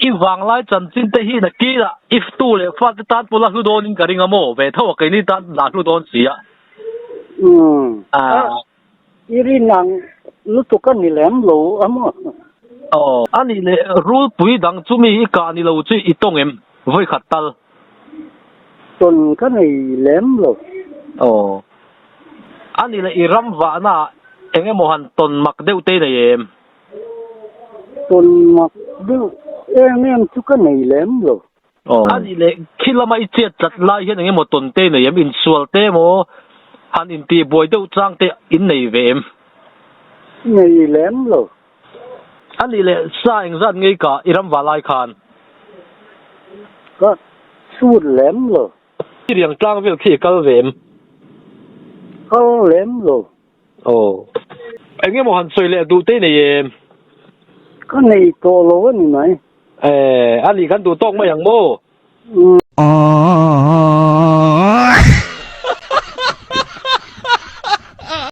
I vanglai chanchin te hi nakinah i tu leh fate tan pawh la hlu dawnin ka ring a maw? Ve tho a keini tan la hlu dawn si a. Umm. I rin ang lutuk a ni lem lo a maw? Aw. A nih leh rulpui dang chu mi i kah ni lo chu i tawng em? Vawi khat tal. Tawn ka nei lem lo. Aw. A nih leh i ram vahna ah eng emaw han tawn mak deuh te i nei em? Tawn mak deuh em em chu ka nei lem lo. Aw. A nih leh khi lama i chet tlat lai hian eng emaw tawn te i nei em? Insual te emaw han intih buai deuh chang te in nei ve em? Nei lem lo. A nih leh sa engzat ngei ka i ram vah lai khan? Ka chhut lem lo. I riang tlang vel khi i kal ve em? Kal lem lo. Aw. Eng emaw han sawi leh duh te i nei em? Ka nei tawh lo a ni mai. Eh, a nih kan duh tawk mai ang maw? Umm.